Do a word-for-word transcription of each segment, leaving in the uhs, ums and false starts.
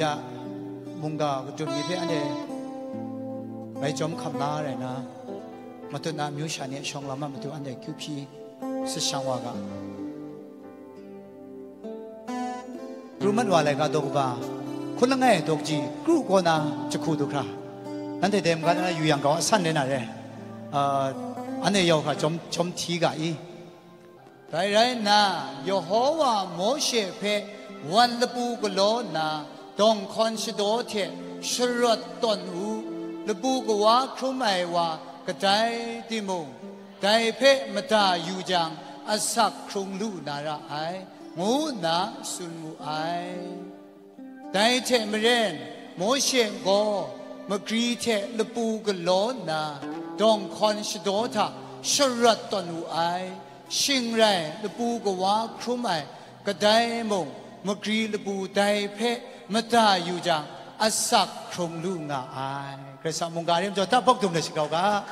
Ya, mungga kadun ni hpe anhte bai jawm hkam la rai na, matut na amyu sha ni a shawng lam a matu anhte kyu hpyi sashang wa ga. Pru mat wa laika daw kaba, hkun langai daw kaji kru kaw na jahku du hkra, nanhte dai maga na yu yang grau a san rai na re. Ah, anhte yau hkra jawm, jawm hti ga i. Dai rai nna, Yehowa Mawshe hpe wan lapu galaw nna, dawng hkawn shadaw hte sharawt tawn u, lapu kawa hkrum ai wa kadai timung, dai hpe mada yu jang, asak hkrung lu na ra ai, ngu nna tsun wu ai. Dai hte maren, Mawshe gaw magri hte lapu galaw nna, dawng hkawn shadaw hta sharawt tawn wu ai. Shing rai, lapu kawa hkrum ai kadai mung, magri lapu dai hpe mada yu jang, asak hkrung lu nga ai. Karai Kasang mungga re majaw, tabak dum let shagrau ga.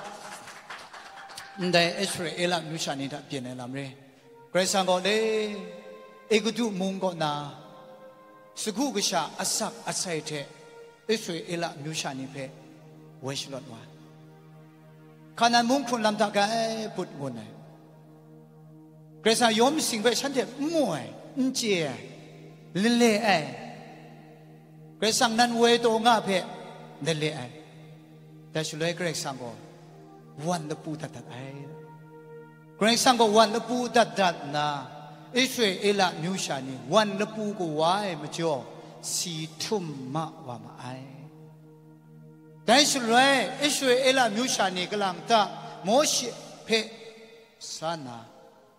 Ndai Israela amyu sha ni hta byin ai lam re. Karai Kasang gaw le, Egutu mung kaw na, sagu kasha asak asai hte Israela amyu sha ni hpe woi shalawt wa ai. Kanan mung hkrun lam hta grai put ngun ai. Karai Kasang yawm sing hpe shanhte n mu ai, n chye ai, lale ai. Karai Kasang nan woi taw nga hpe lale ai. Dai shaloi Karai Kasang gaw wan lapu dat dat ai. Karai Kasang gaw wan lapu dat dat nna, Israela amyu sha ni wan lapu kawa ai majaw, si htum ma wa ma ai. Dai shaloi, Israela amyu sha ni kalang ta Mawshe hpe sa nna,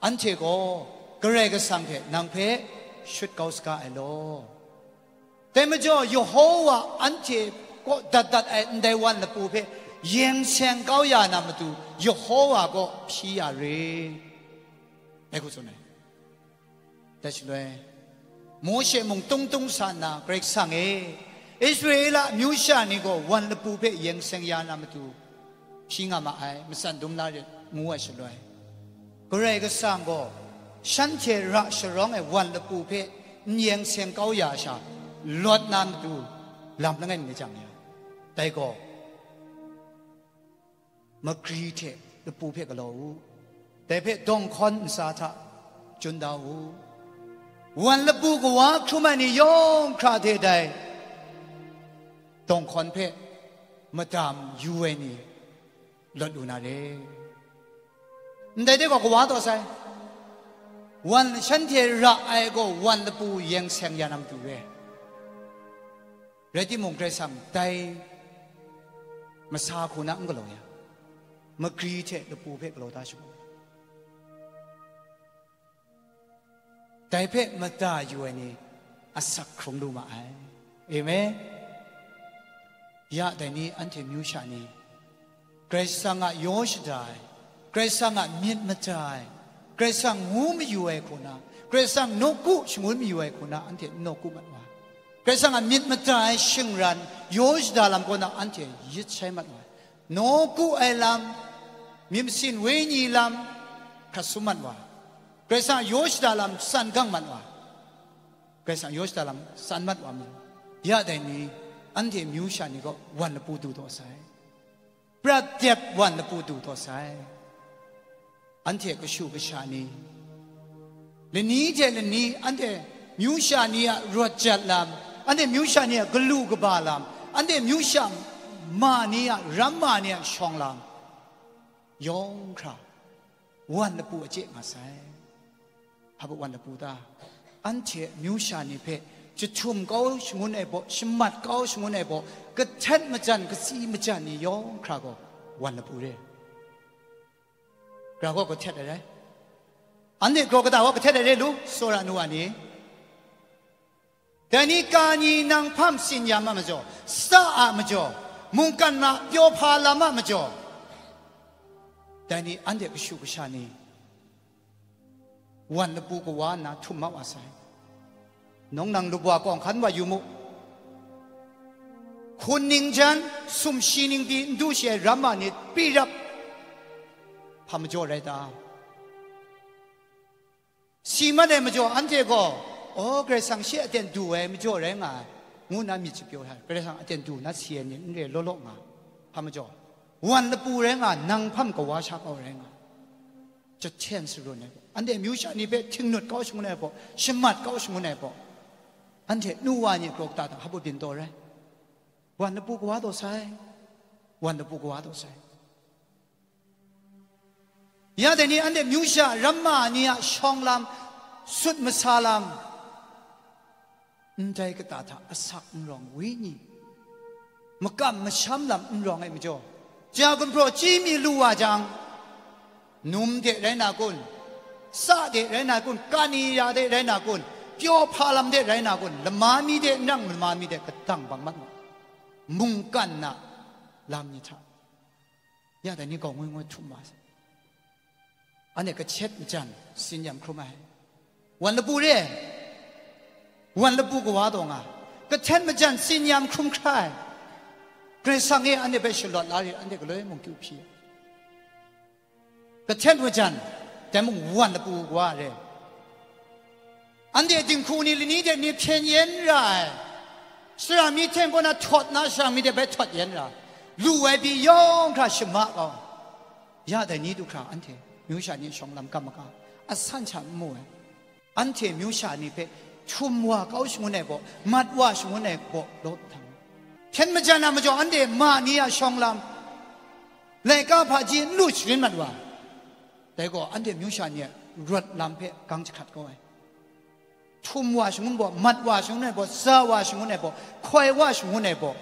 anhte gaw Karai Kasang hte nang hpe shut kau saga ai law. Dai majaw, Yehowa anhte kaw dat dat ai ndai wan lapu hpe yeng seng kau ya na matu, Yehowa kaw hpyi ya re, ngai hku tsun ai. Dai shaloi, Mawshe mung tung tung sa nna, Karai Kasang e, Israela amyu sha ni gaw wan lapu hpe yeng seng ya na matu, hpyi nga ma ai, matsan dum la rit, ngu ai shaloi, Karai Kasang gaw shanhte ra sharawng ai wan lapu hpe n yeng seng kau ya sha, lawt na matu lam langai mi jang ya, dai gaw, magri hte lapu hpe galaw u, dai hpe dawng hkawn ntsa hta chun da u. Wan lapu kawa hkrum ai ni yawng hkra hte dai dawng hkawn hpe madam yu ai ni lawt lu na re. Ndai de gaw kawa taw sai. Wan, shanhte ra ai gaw wan lapu yeng seng ya na matu re. Rai timung, Karai Kasang dai masa hku na n galaw ya, magri hte lapu hpe galaw da shangun, dai hpe mada yu ai ni asak hkrung lu ma ai. Amen. Ya dai ni, anhte myu sha ni, Karai Kasang a yaw shada ai, Karai Kasang a myit mada ai, Karai Kasang ngu mayu ai hku na, Karai Kasang nawku shangun mayu ai hku na, anhte n nawku mat wa ai. Karai Kasang a myit mada ai shingran, yaw shada lam kaw na anhte yit shai mat wa ai. Nawku ai lam, myit masin wenyi lam, hkrat sum mat wa ai. Karai Kasang a yaw shada lam san gang mat wa ai. Karai Kasang yaw shada lam san mat wa ai. Ya dai ni, anhte myu sha ni gaw wan lapu du taw sai. Prat dep wan lapu du taw sai. Anhte kashu kasha ni, lani hte lani anhte myu sha ni a rawt jat lam, anhte myu sha ni a galu kaba lam, anhte myu sha ma ni a ramma ni a shawng lam, yawng hkra wan lapu a chye nga sai. Hpa wan lapu ta? Anhte myu sha ni hpe jahtum kau shangun ai baw, shamat kau shangun ai baw, kahtet majan, katsi majan ni yawng hkra gaw wan lapu re. Gra gaw kahtet ai rai. Anhte graw kata gaw kahtet ai re lu, tsawra nu a ni. Dai ni ka ni nang hpam tsin ya ma majaw, sa a majaw, mungkan ma pyaw hpa lam a majaw, dai ni anhte kashu kasha ni wan lapu kawa nna htum ma wa sai. Nawng nang lubwa kawng hkan wa yu mu. Hkun ning jan, sumshi ning pyi n du shi ai ramma ni pyi rap hpa majaw rai ta? Si mat ai majaw anhte gaw, aw, Karai Kasang shi aten du ai majaw rai nga ai. ngu nna myit shapyaw ai, Karai Kasang aten du na si ai ni n re law law nga, hpa majaw, wan lapu rai nga, nang hpam kawa sha kau rai nga, jahten sharun ai gaw, anhte amyu sha ni hpe htingnut kau shangun ai gaw, shamat kau shangun ai gaw, anhte nu wa ni kraw kata hta hpa byin taw rai, wan lapu kawa taw sai, wan lapu kawa taw sai. Ya dai ni anhte myu sha ramma ni a shawng lam, sut masa lam, ndai kata hta asak n rawng, wenyi makam masham lam n rawng ai majaw, ja gumhpraw chyi mi lu wa jang, num de rai na kun, sa de rai na kun, kani ya de rai na kun, pyaw hpa lam de rai na kun, lama mi de n rang, lama mi de kadang bang mat nga, mungkan na lam ni hta, ya dai ni gaw ngoi ngoi htum wa sai. Anhte kahtet majan tsin yam hkrum ai, wan lapu re ai, wan lapu kawa taw nga, kahtet majan tsin yam hkrum hkra ai, Karai Kasang e anhte hpe shalawt la re, anhte galoi mung kyu hpyi ai. Kahtet majan, dai mung wan lapu kawa re. Anhte dinghku ni lani de ni hpyen yen ra ai, sara mi hten kaw na htawt na sara mi de bai htawt yen ra, lu ai pyi yawng hkra shama kau. Ya dai ni du hkra anhte myu sha ni shawng lam kam maga, asan sha n mu ai. Anhte myu sha ni hpe htum wa kau shangun ai gaw, mat wa shangun ai gaw, law htang. Hpyen majan a majaw anhte ma ni a shawng lam, laika hpaji n lu sharin mat wa, dai gaw anhte myu sha ni a rawt lam hpe gang jahkrat kau ai. Htum wa shangun baw, mat wa shangun ai baw, sa wa shangun ai baw, hkoi wa shangun ai baw,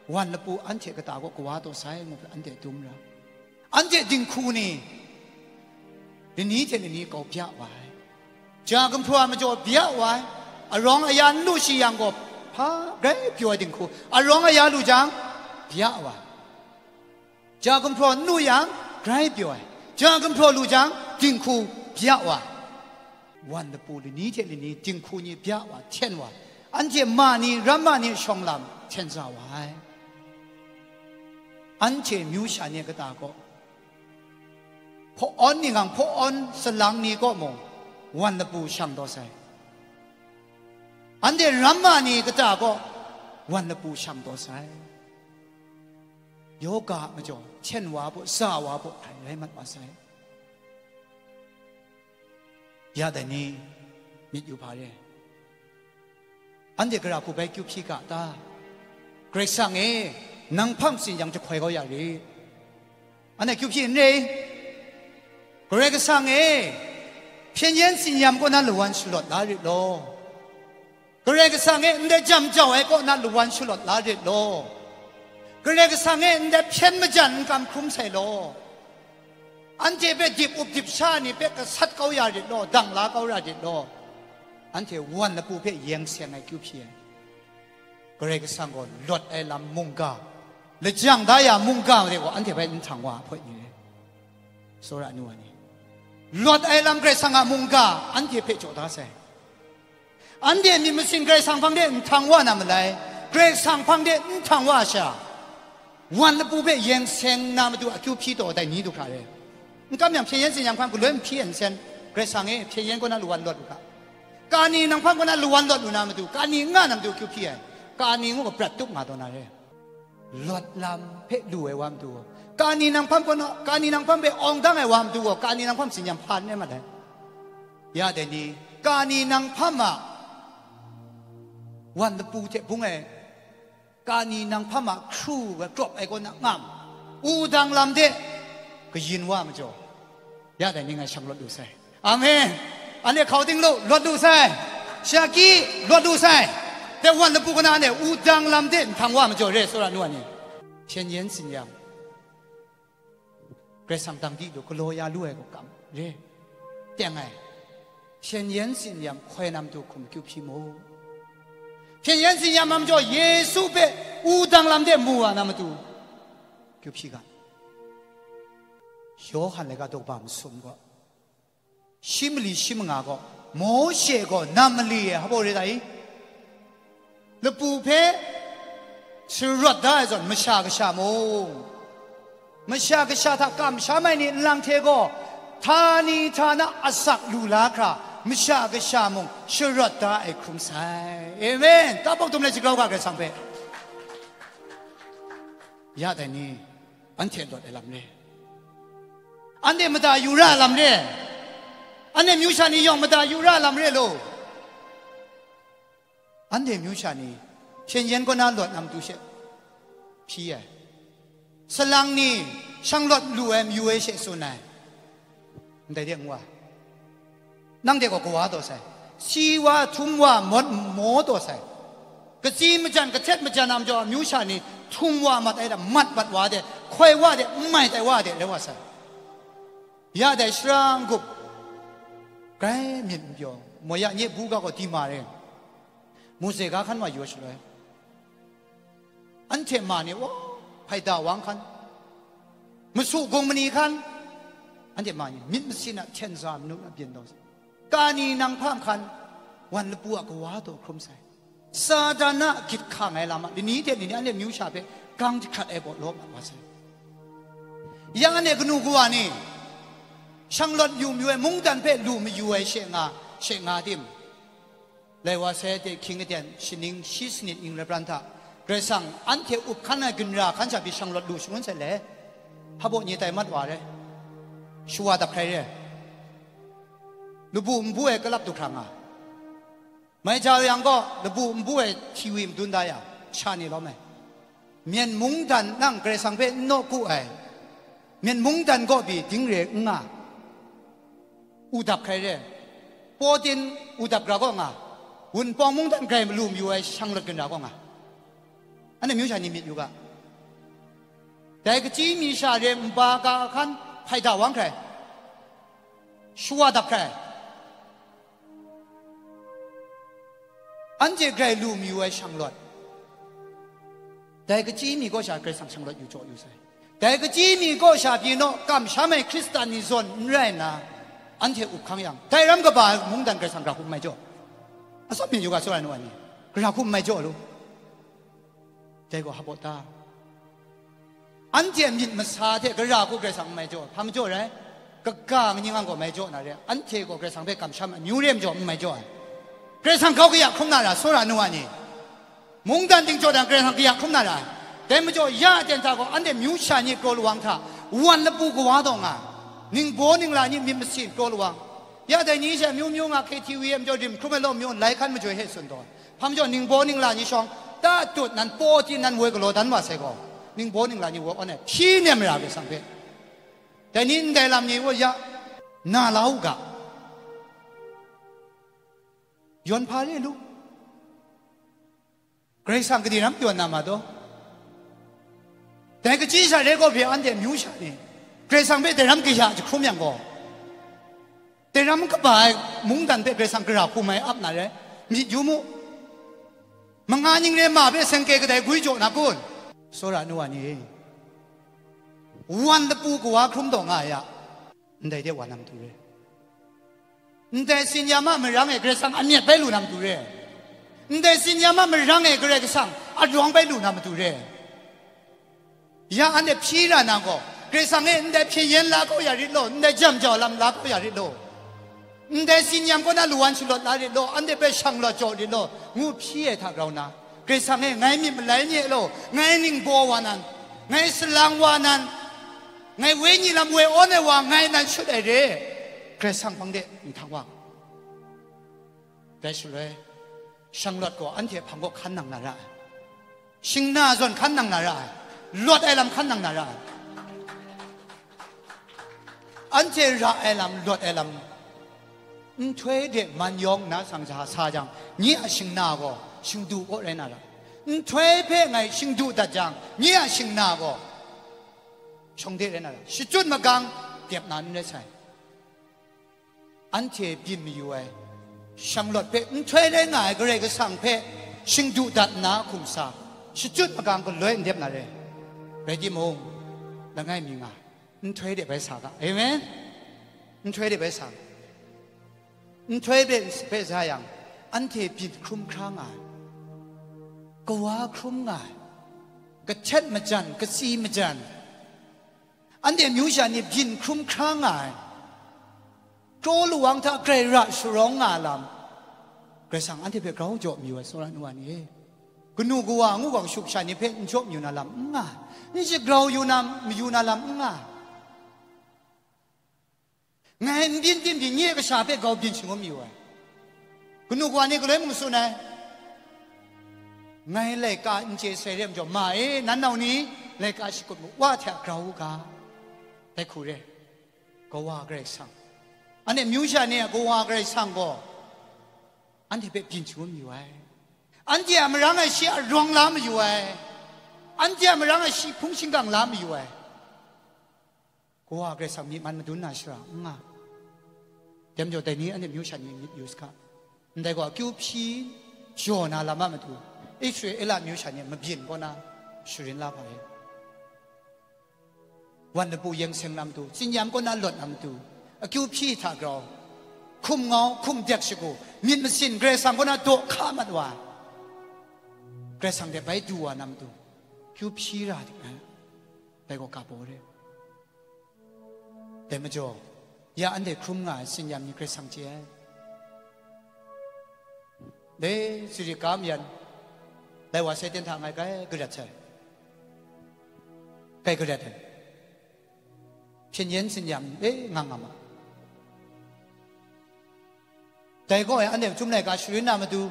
wan lapu anhte kata kaw kawa taw sai ngu hpe anhte dum ra. Anhte dinghku ni lani hte lani kau bya wa ai. Ja gumhpraw a majaw bya wa ai. Arawng aya n lu shi yang gaw, hpa grai pyaw ai dinghku, arawng aya lu jang, bya wa ai. Ja gumhpraw n lu yang, grai pyaw ai. Ja gumhpraw lu jang, dinghku bya wa ai. Wan lapu lani hte lani dinghku ni bya wa, hten wa, anhte ma ni, ramma ni shawng lam hten sa wa ai. Anhte myu sha ni kata gaw, hpaw-awn ni ngang hpaw-awn salang ni kaw mung wan lapu shang taw sai. Anhte ramma ni kata gaw wan lapu shang taw sai. Yoga a majaw, hten wa baw, sa wa baw, hkrai rai mat wa sai. Ya dai ni, myit yu hpa re. Anhte gara hku bai kyu hpyi ga ta? Karai Kasang e, nang hpang tsin yang jahkoi kau ya rit. Anhte kyu hpyi n re? Karai Kasang e, hpyen yen tsin yam kaw na lawan shalawt la rit law. Karai Kasang e, ndai jam jau ai kaw na lawan shalawt la rit law. Karai Kasang e, ndai hpyen majan n kam hkrum sai law. Anhte hpe dip up dip sha ni hpe gasat kau ya rit law, dang la kau ya rit law. Anhte wan lapu hpe yeng seng ai kyu hpyi ai. Karai Kasang gaw lawt ai lam mungga, lajang da ya mungga de gaw anhte bai nhtang wa ai hpawt ni re. Tsawra nu wa ni, lawt ai lam Karai Kasang a mungga anhte hpe jaw da sai. Anhte myit masin Karai Kasang hpang de nhtang wa na malai, Karai Kasang hpang de nhtang wa sha, wan lapu hpe yeng seng na matu akyu hpyi taw dai ni du hkra re. N kam yang hpyen yen tsin yam hkan galoi n hpyi ai nsen, Karai Kasang e hpyen yen kaw na lawan lawt lu hkra. Kani nang hpang kaw na lawan lawt lu na matu, kani n nga na matu akyu hpyi ai, kani ngu ga prat tup nga taw na re. Lawt lam hpe lu ai wa matu gaw, kani nang hpang kaw na, kani nang hpang hpe awng dang ai wa matu gaw, kani nang hpang tsin yam hpa n rai mat ai. Ya dai ni, kani nang hpang a wan lapu hte bung ai, kani nang hpang a hkru ai, krawp ai kaw na ngam, wudang lam de kayin wa majaw, ya dai ni ngai shang lawt lu sai. Amen. Anhte hkau ting lu, lawt lu sai. Shaki, lawt lu sai. Dai wan lapu kaw na anhte wudang lam de nhtang wa majaw re, tsawra nu wa ni. Hpyen yen tsin yam, Karai Kasang dang di lu, galaw ya lu ai gaw kam re. Teng ai. Hpyen yen tsin yam hkoi na matu hkum kyu hpyi mu. Hpyen yen tsin yam a majaw Yesu hpe wudang lam de mu wa na matu kyu hpyi ga. Yawhan laika daw ba masum gaw, shi mali shi manga gaw, Mawshe gaw nam mali e hpa re ta i? Lapu hpe sharawt da ai zawn, masha kasha mung, masha kasha hta kamsham ai ni nlang hte gaw, htani htana asak lu la hkra, Masha Kasha mung sharawt da ai hkrum sai. Amen. Ka bawk dum le shagrau ga Karai Kasang hpe. Ya dai ni, anhte lawt ai lam re. Anhte mada yu ra ai lam re. Anhte amyu sha ni yawng mada yu ra ai lam re lo. Anhte amyu sha ni hpyen yen kaw na lawt na matu she hpyi ai. Salang ni shang lawt lu ai mayu ai she tsun ai. Ndai de ngu ai. Nang de gaw kawa taw sai. Si wa, htum wa, mawt maw taw sai. Katsi majan, kahtet majan a majaw amyu sha ni htum wa mat ai da, mat mat wa de, hkoi wa de, n mai tai wa de, rai wa sai. Ya dai shara n-gup, grai myit n pyaw, moi ya nye bu ga gaw di ma re, mu ze ga hkan wa yu ai shaloi, anhte ma ni, wa, hpaida wang hkan, masu gung mani hkan, anhte ma ni myit masin a hten za manu na byin taw sai. Kani nang hpa nhkan, wan lapu a kawa taw hkrum sai. Satan a gyit hkang ai lam a, lani hte lani anhte amyu sha hpe gang jahkrat ai gaw law mat wa sai. Ya anhte kanu kawa ni, shang lawt yu mayu ai, mungdan hpe lu mayu ai she nga, she nga tim? Lai wa sai de hkying aten shaning shi sanit ning rai pran hta, Karai Kasang anhte up hkan ai ginra hkan sha pyi shang lawt lu shangun sai le, hpa baw nye tai mat wa re, shawa dap hkrai re, labu nbu ai kalap du hkra nga. Mai jau yang gaw, labu nbu ai hti wi madun da yang, sha ni lawm ai. Myen mungdan nang Karai Kasang hpe n nawku ai, myen mungdan kaw pyi ding re n nga, u dap hkrai re, paw tin u dap gra kaw nga, wunpawng mungdan grai malu mayu ai shang lawt ginra kaw nga. Anhte amyu sha ni myit yu ga, dai kachyi mi sha re nba ga hkan hpaida wang hkrai, shawa dap hkrai, anhte grai lu mayu ai shang lawt, dai kachyi mi kaw sha Karai Kasang shang lawt yu jaw yu sai. Dai kachyi mi kaw sha pyi naw kamsham ai Hkristan ni zawn n rai nna, anhte up hkang yang, dai ram kaba ai mungdan Karai Kasang gara hku n mai jaw. Atsawm myit yu ga, tsawra ai nu wa ni, gara hku n mai jaw lu. Dai gaw hpa baw ta? Anhte a myit masa hte gara hku Karai Kasang n mai jaw, hpa majaw rai? Kaga ning ang gaw mai jaw na re, anhte gaw Karai Kasang hpe kamsham amyu re majaw n mai jaw ai. Karai Kasang grau kaya hkrum na ra, tsawra ai nu wa ni? Mungdan ting jaw dan Karai Kasang kaya hkrum na ra ai. Dai majaw ya aten hta gaw anhte myu sha ni kraw lawang hta, wan lapu kawa taw nga, ningbaw ningla ni myit masin kraw lawang. Ya dai ni she amyu myu nga, K T V e majaw rim hkrum ai law myu lai hkan majoi hte tsun taw, hpa majaw ningbaw ningla ni shawng ta tut nan paw tin nan woi galaw dan wa sai gaw, ningbaw ningla ni woi awn ai hpyi nem mara Karai Kasang hpe. Dai ni ndai lam ni wa ya, na la u ga, yawn hpa re lu. Karai Kasang kadi ram yawn na ma taw? Dai kachyi sha re gaw hpe anhte amyu sha ni, Karai Kasang hpe dai ram kaya jahkrum yang gaw, dai ram kaba ai mungdan hpe Karai Kasang gara hku mai ap na re, myit yu mu. Manga ning re ma hpe sengke kadai gwi jaw na kun? Tsawra ai nu wa ni, wan lapu kawa hkrum taw nga ai a, ndai de wa na matu re. Ndai tsin-yam a marang e Karai Kasang amyat bai lu na matu re. Ndai tsin-yam a marang e Karai Kasang adawng bai lu na matu re. Ya anhte hpyi ra na gaw, Karai Kasang e ndai hpyen yen la kau ya rit law, ndai jam jau lam la kau ya rit law, ndai tsin-yam kaw na lawan shalawt la rit law, anhte hpe shang lawt jaw rit law, ngu hpyi ai hta grau nna, Karai Kasang e ngai myit malai nye law, ngai ningbaw wa nan, ngai salang wa nan, ngai wenyi lam woi awn ai wa ngai nan shut ai re, Karai Kasang hpang de nhtang wa. Dai shaloi, shanglawt gaw anhte hpang kaw hkan nang na ra ai. Shingna zawn hkan nang na ra ai. Lawt ai lam hkan nang na ra ai. Anhte ra ai lam, lawt ai lam, nhtoi de man yawng nna sang sa, sa jang, nye a shingna gaw shingdu kaw rai na ra ai. Nhtoi hpe ngai shingdu dat jang, nye a shingna gaw shawng de rai na ra ai. Shachyut magang dep na n rai sai. Anhte byin mayu ai, shanglawt hpe nhtoi rai nga ai Karai Kasang hpe shingdu dat nna hkum sa, shachyut magang galoi n dep na re. Rai timung, langai mi nga ai, nhtoi de bai sa ga. Amen. Nhtoi de bai sa ga. Nhtoi de bai sa yang, anhte byin hkrum hkra nga ai, kawa hkrum nga ai, kahtet majan, katsi majan, anhte amyu sha ni byin hkrum hkra nga ai. kraw lawang hta grai ra sharawng nga lam, Karai Kasang anhte hpe grau jaw mayu ai, tsawra nu wa ni e. Kanu kawa ngu gaw kashu kasha ni hpe n jaw mayu na lam n nga, n shagrau yu na, mayu na lam n nga. Ngai n byin tim byin, nye kasha hpe grau byin shangun mayu ai. Kanu kawa ni galoi mung tsun ai, ngai laika n chye sai re ai majaw, ma e, nan nau ni laika shakut mu, wa hte a grau u ga, dai hku re. Kawa Karai Kasang, anhte amyu sha ni a Kawa Karai Kasang gaw anhte hpe byin shangun mayu ai. Anhte a marang e shi arawng la mayu ai. Anhte a marang e shi hpung shingkang la mayu ai. Kawa Karai Kasang myi man madun na shara n nga. Dai majaw dai ni anhte amyu sha ni myit yu saga. Ndai gaw akyu hpyi jaw na lam a matu, Israela amyu sha ni a mabyin kaw na sharin la hpa e. Wan lapu yeng seng na matu, tsinyam kaw na lawt na matu, akyu hpyi hta grau, hkum ngau, hkum dek shagu, myit masin Karai Kasang kaw na daw hka mat wa, Karai Kasang de bai du wa na matu, akyu hpyi ra dik ai, dai gaw ga baw re. Dai majaw, ya anhte hkrum nga ai tsinyam ni Karai Kasang chye ai. Dai siri ka mayan, dai wa Satan hta ngai grai garet sai. Grai garet ai. Hpyen yen tsinyam ni, e, nga nga ma. Dai gaw e, anhte chyum laika sharin na matu,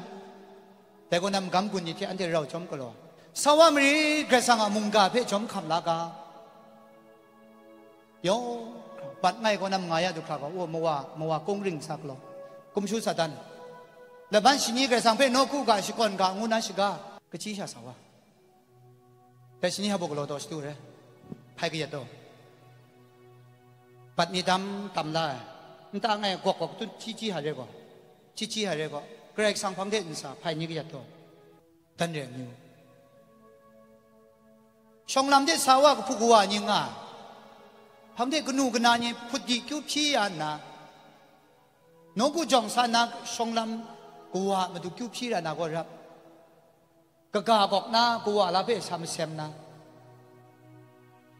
dai gaw na magam gun ni hte anhte rau chyawm galaw, sa wa marit, Karai Kasang a mungga hpe chyawm hkam la ga. Yawng, bat ngai gaw na manga ya du hkra gaw, o, mawa, mawa kung ring sa galaw, kumshu Satan, laban shani Karai Kasang hpe nawku ga, shakawn ga, ngu na shaga, kachi sha sa wa. Dai shani hpa baw galaw taw shadu re, hpai kayat taw, bat mi dam tam la ai, nta ngai gawk gawk tun chyi chyi hta re gaw, chyi chyi hta re gaw, Karai Kasang hpang de ntsa hpai ni kayat taw, dan re ai amyu. Shawng lam de sa wa kahpu kawa ni nga, hpang de kanu kana ni hput di kyu hpyi ya nna, nawku jawng sa na shawng lam kawa matu kyu hpyi ra na gaw rap. Kaga gawk na, kawa la hpe sa masem na,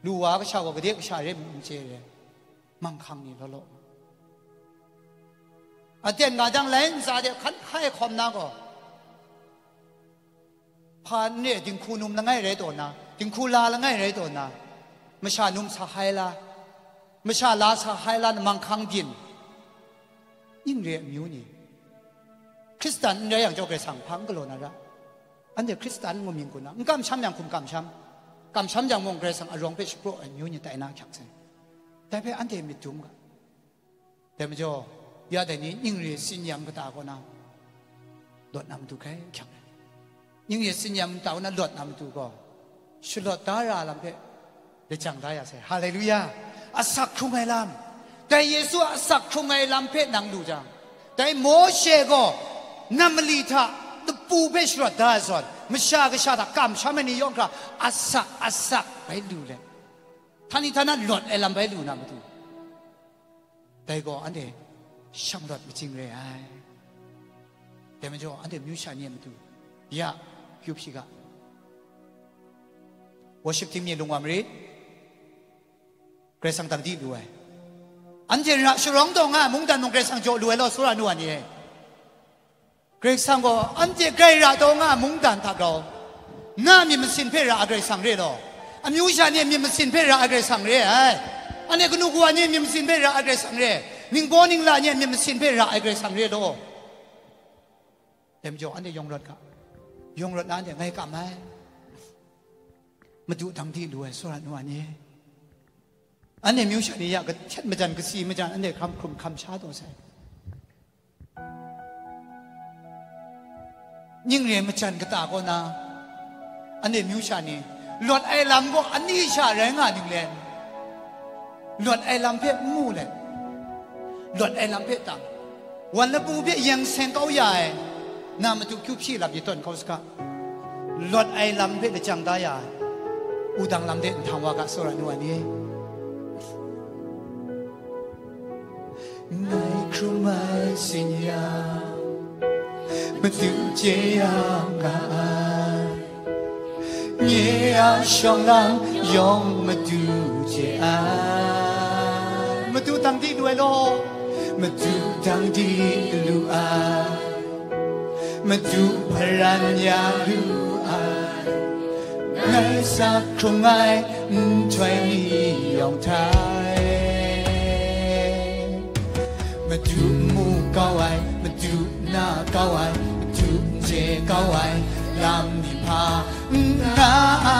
lu wa kasha gaw gade kasha re n chye re, manghkang ni law law, aten ga jang lai ntsa de hkan hkai hkawm na gaw, hpa n re, dinghku num langai rai taw na, dinghku la langai rai taw na, masha num sa hai la, masha la sa hai la, manghkang byin, ning re amyu ni, Hkristan n rai yang chyawm Karai Kasang hpa n galaw na ra. Anhte Hkristan ngu mying kun na, n kamsham yang hkum kamsham, kamsham yang mung Karai Kasang arawng hpe shapraw ai amyu ni tai na ahkyak sai. Dai hpe anhte myit dum ga. Dai majaw, ya dai ni ning re tsinyam kata kaw na lawt na matu hkrai ahkyak ai. Ning re tsinyam kata kaw na lawt na matu gaw, shalawt da ra lam hpe lajang da ya sai. Haleluya! Asak hkrung ai lam, dai Yesu a asak hkrung ai lam hpe nang lu jang, dai Mawshe gaw nam mali hta lapu hpe shalawt da ai zawn, masha kasha hta kamsham ai ni yawng hkra asak asak bai lu let, htani htana lawt ai lam bai lu na matu, dai gaw anhte shanglawt majing re ai. Dai majaw, anhte amyu sha ni a matu, ya, kyu hpyi ga. Worship team ni lung wa marit. Karai Kasang dang di lu ai. Anhte ra sharawng taw nga ai mungdan mung Karai Kasang jaw lu ai law, tsawra nu wa ni e. Karai Kasang gaw anhte grai ra taw nga ai mungdan hta grau, na myit masin hpe ra ai Karai Kasang re law, amyu sha ni a myit masin hpe ra ai Karai Kasang re ai. Anhte kanu kawa ni a myit masin hpe ra ai Karai Kasang re ai. Ningbaw ningla ni a myit masin hpe ra ai Karai Kasang re law. Dai majaw, anhte yawng rawt ga. Yawng rawt na anhte ngai kam ai. Madu dang di lu ai, tsawra nu wa ni. Anhte amyu sha ni ya kahtet majan, kasi majan, anhte hkam hkrum hkam sha taw sai. Ning re majan kata kaw na, anhte amyu sha ni, lawt ai lam gaw ani sha rai nga ning let, lawt ai lam hpe n mu let, lawt ai lam hpe tang, wan lapu hpe yeng seng kau ya ai, na matu kyu hpyi lam ni tawn kau saga, lawt ai lam hpe lajang da ya ai, wudang lam de nhtang wa ga, tsawra nu wa ni. Ngai hkrum ai tsin yang, madu chye ya nga ai, nye a shawng lang yawng madu chye ai. Madu dang di lu ai law. Madu dang di lu ai, Madu hparan ya lu ai, ngai sa hkrung ai nhtoi ni yawng hta e. Madu mu kau ai, Madu na kau ai, Madu n chye kau ai lam ni hpa n nga ai.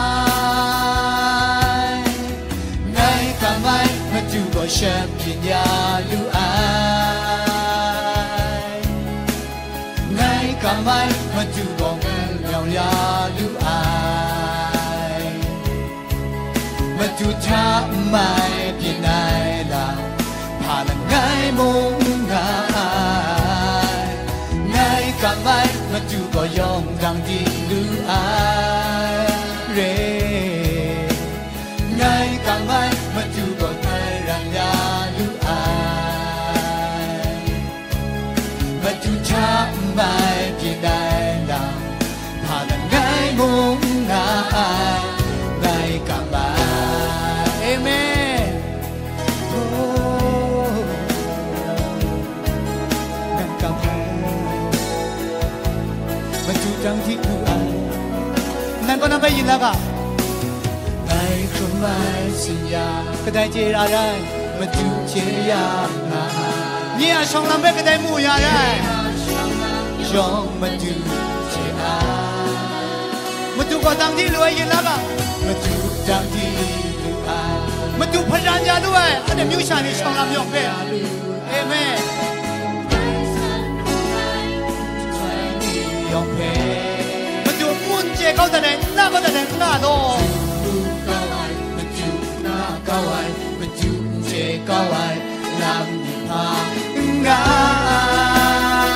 Ngai kam ai, Madu gaw shan byin ya lu ai. Ngai kam ai, Madu gaw ngang ya lu ai. Madu hta n mai byin ai lam, hpa langai mung n nga ai. Ngai kam ai, Madu gaw yawng dang di lu ai re. Ngai kam ai, Madu gaw hparan ya lu ai. Madu hta n mai byin ai lam, hpa langai mung n nga ai, ngai kam ai. Amen. Oh, ngai kam ai. Madu dang di lu ai. Nan kaw na bai yin la ga. Ngai hkrum ai tsin ya, kadai chye ra rai, Madu chye ya nga ai. Nye a shawng lam hpe kadai mu ya rai. Yawng Madu chye ai. Madu gaw dang di lu ai yin la ga. Madu dang di lu ai. Madu hparan ya lu ai, anhte amyu sha ni shawng lam yawng hpe. Amen. Yawng hpe. Madu n chye kau dat ai, n na kau dat ai, n nga law. Madu kau ai, Madu na kau ai, Madu n chye kau ai, lam ni hpa n nga ai.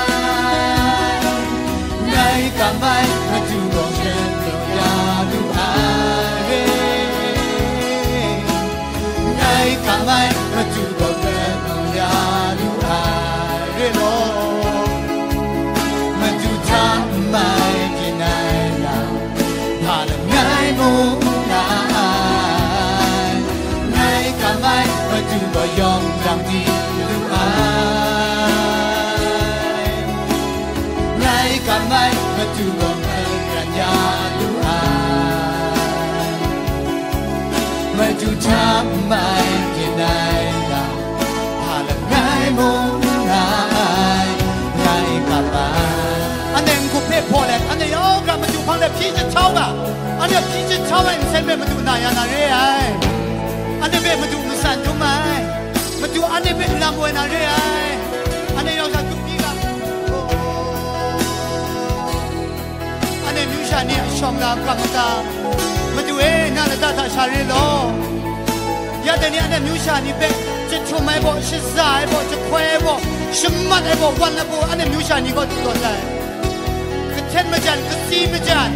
Ngai kam ai, Madu gaw shan ya lu ai. Ngai kam ai, Madu gaw shan ya lu ai re law. Madu hta n mai byin ai lam, hpa langai mung n nga ai. Ngai kam ai, Madu gaw yawng dang di lu ai. Ngai kam ai, Madu gaw hparan ya lu ai. Madu hta n mai byin ai lam, hpa langai mung n nga ai, ngai kam ai. Anhte n-gup hpe hpaw let, anhte yawng hkra Madu hpang de hpyi jahtau ga, anhte hpyi jahtau ai nsen hpe Madu na ya na re ai. Anhte hpe Madu matsan dum ai. Madu anhte hpe lam woi na re ai. Anhte yawng hkra dum pyi ga. Anhte amyu sha ni a shawng lam kam maga, Madu e, na lata hta sha re law. Ya dai ni anhte amyu sha ni hpe jahtum ai baw, shaza ai baw, jahkoi ai baw, shamat ai baw, wan lapu anhte amyu sha ni gaw du tawn ai. Kahtet majan, kasi majan,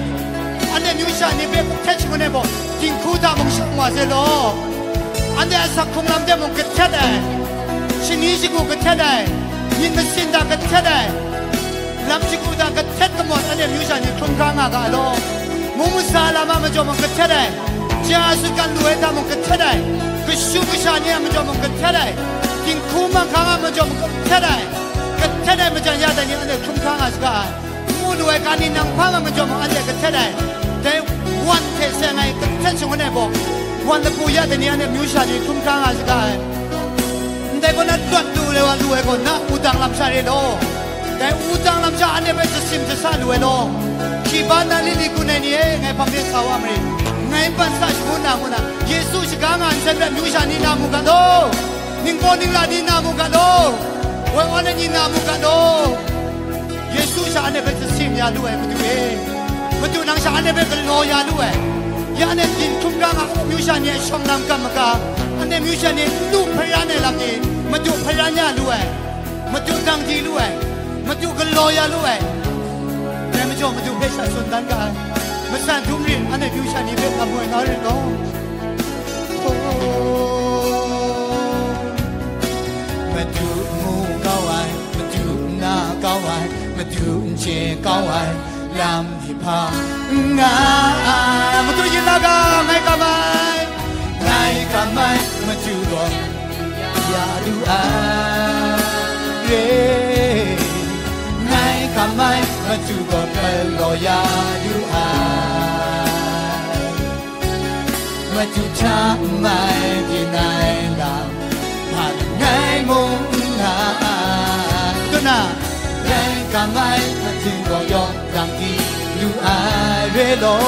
anhte amyu sha ni hpe kahtet shangun ai baw, dinghku hta mung shang wa se law. Anhte asak hkrung lam de mung kahtet ai, shani shagu kahtet ai, myit masin hta kahtet ai, lam shagu hta kahtet kamawt anhte amyu sha ni hkrum hkra nga ga law. Mung masa lam a majaw mung kahtet ai, ja sutgan lu ai hta mung kahtet ai, kashu kasha ni a majaw mung kahtet ai, dinghku manghkang a majaw mung kahtet ai, kahtet ai majan ya dai ni anhte hkrum hkra nga saga ai. Mu lu ai ga ni nang hpa nga majaw mung anhte kahtet ai. Dai wan hte seng ai kahtet shangun ai baw, wan lapu ya dai ni anhte amyu sha ni hkrum hkra nga saga ai. Ndai kaw na lawt lu ai wa lu ai gaw na wudang lam sha re law. Dai wudang lam sha anhte hpe jasim jasa lu ai law. Hkriba na lili gun ai ni e, ngai hpang de sa wa marit. Ngai ban sa shangun na ngu na, Yesu shaga nga nsen hpe amyu sha ni na mu ga law. Ningbaw ningla ni na mu ga law. Woi wan ai ni na mu ga law. Yesu sha anhte hpe jasim ya lu ai Madu e, Madu nang sha anhte hpe galaw ya lu ai. Ya anhte byin hkrum ga nga, anhte amyu sha ni a shawng lam kam maga, anhte amyu sha ni n lu hparan ai lam ni, Madu hparan ya lu ai, Madu dang di lu ai, Madu galaw ya lu ai. Dai majaw Madu hpe sha tsun dan ga ai. Matsan dum rit, anhte amyu sha ni hpe lam woi nga rit law. Madu mu kau ai, Madu na kau ai, Madu n chye kau ai, lam ni hpa n nga ai. Madu yin la ga, ngai kam ai, ngai kam ai, Madu gaw ya lu ai. Madu hta mai byin ai lam, hpa langai mung n nga ai. Tuna, ngai kam ai madu gaw yawng dang di lu ai re law,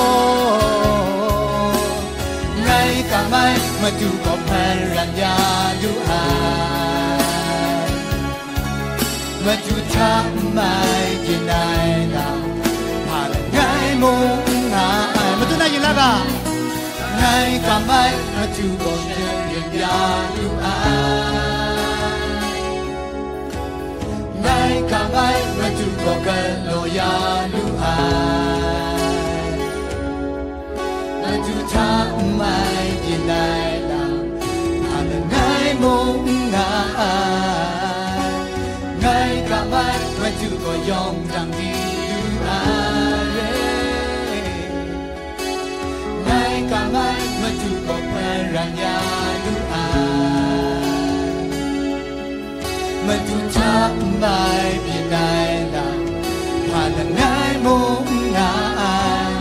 ngai kam ai madu gaw hparan ya lu ai. Madu hta mai byin ai lam, hpa langai mung n nga ai. Madu na yin la ga? Ngai kam ai madu gaw jeng yen ya lu ai. Ngai kam ai madu gaw galaw ya lu ai. Madu hta mai byin ai lam, hpa langai mung n nga ai. Ngai kam ai madu gaw yawng dang di lu ai. Ngai kam ai madu gaw hparan ya lu ai. Madu hta mai byin ai lam, hpa langai mung n nga ai.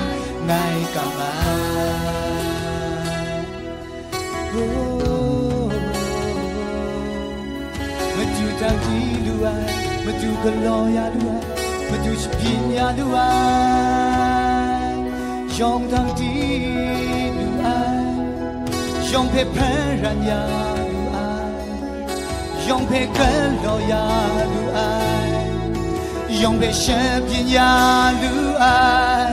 Ngai kam ai. Oh, madu dang di lu ai, madu galaw ya lu ai, madu shabyin ya lu ai, yawng dang di lu ai, yawng hpe hparan ya lu ai, yawng hpe galaw ya lu ai, yawng hpe shabyin ya lu ai.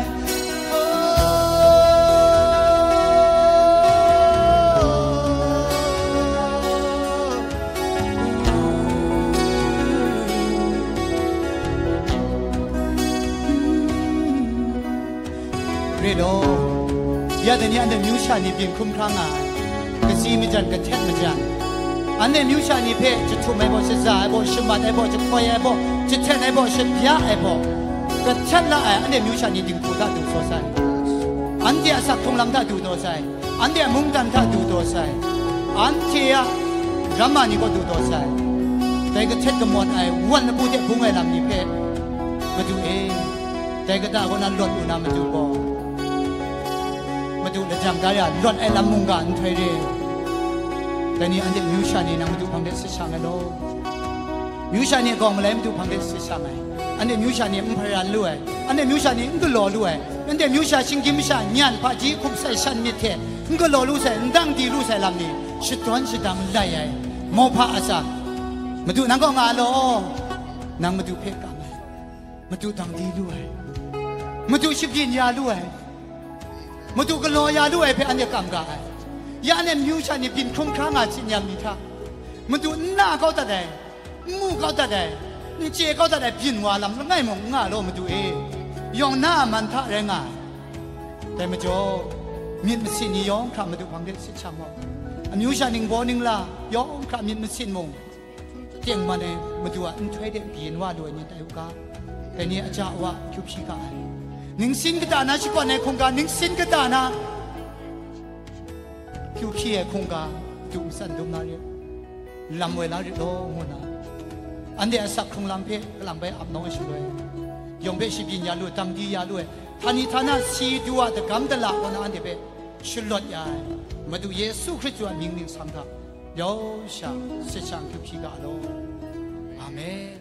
Re law, ya dai ni anhte amyu sha ni byin hkrum hkra nga ai, katsi majan, kahtet majan, anhte amyu sha ni hpe jahtum ai baw, shaza ai baw, shamat ai baw, jahkoi ai baw, jahten ai baw, shabya ai baw, kahtet la ai anhte amyu sha ni dinghku hta du taw sai, anhte a asak hkrung lam hta du taw sai, anhte a mungdan hta du taw sai, anhte a ramma ni kaw du taw sai. Dai kahtet kamawt ai wan lapu hte bung ai lam ni hpe, Madu e, dai kata kaw na lawt lu na Madu gaw, Madu lajang da ya lawt ai lam mungga nhtoi re. Dai ni anhte amyu sha ni nang Madu hpang de sit shang ai law. Amyu sha ni gawng malai Madu hpang de sit shang ai. Anhte amyu sha ni n hparan lu ai. Anhte amyu sha ni n galaw lu ai. Anhte amyu sha shinggyim masha nyan hpaji hkum sai shan myit hte n galaw lu sai, n dang di lu sai lam ni shadawn shadang lai ai. Mawhpa a tsa, Madu nang kaw nga law, nang Madu hpe kam ai. Madu dang di lu ai, Madu shabyin ya lu ai, Madu galaw ya lu ai hpe anhte kam ga ai. Ya anhte amyu sha ni byin hkrum hkra nga hte nyam ni hta, Madu n na kau dat ai, n mu kau dat ai, n chye kau dat ai byin wa lam langai mung n nga law, Madu e, yawng na a man hta rai nga ai. Dai majaw, myit masin ni yawng hkra Madu hpang de sit shang gaw, amyu sha ningbaw ningla yawng hkra myit masin mung, tengman ai Madu a nhtoi de byin wa lu ai ni tai u ga, dai ni a ja wa hkyu hpyi ga ai. Ningsin kata na shakawn ai hkungga, ningsin kata na hkyu hpyi ai hkungga, du matsan dum na rit, lam woi la rit law, ngu na, anhte a asak hkrung lam hpe kalang bai ap nawng ai shaloi, yawng hpe shabyin ya lu, dang di ya lu ai, htani htana si du a dagam dala kaw na anhte hpe shalawt ya ai, Madu Yesu Hkristu a mying ningsang hta, yau sha, sit shang hkyu hpyi ga law. Amen.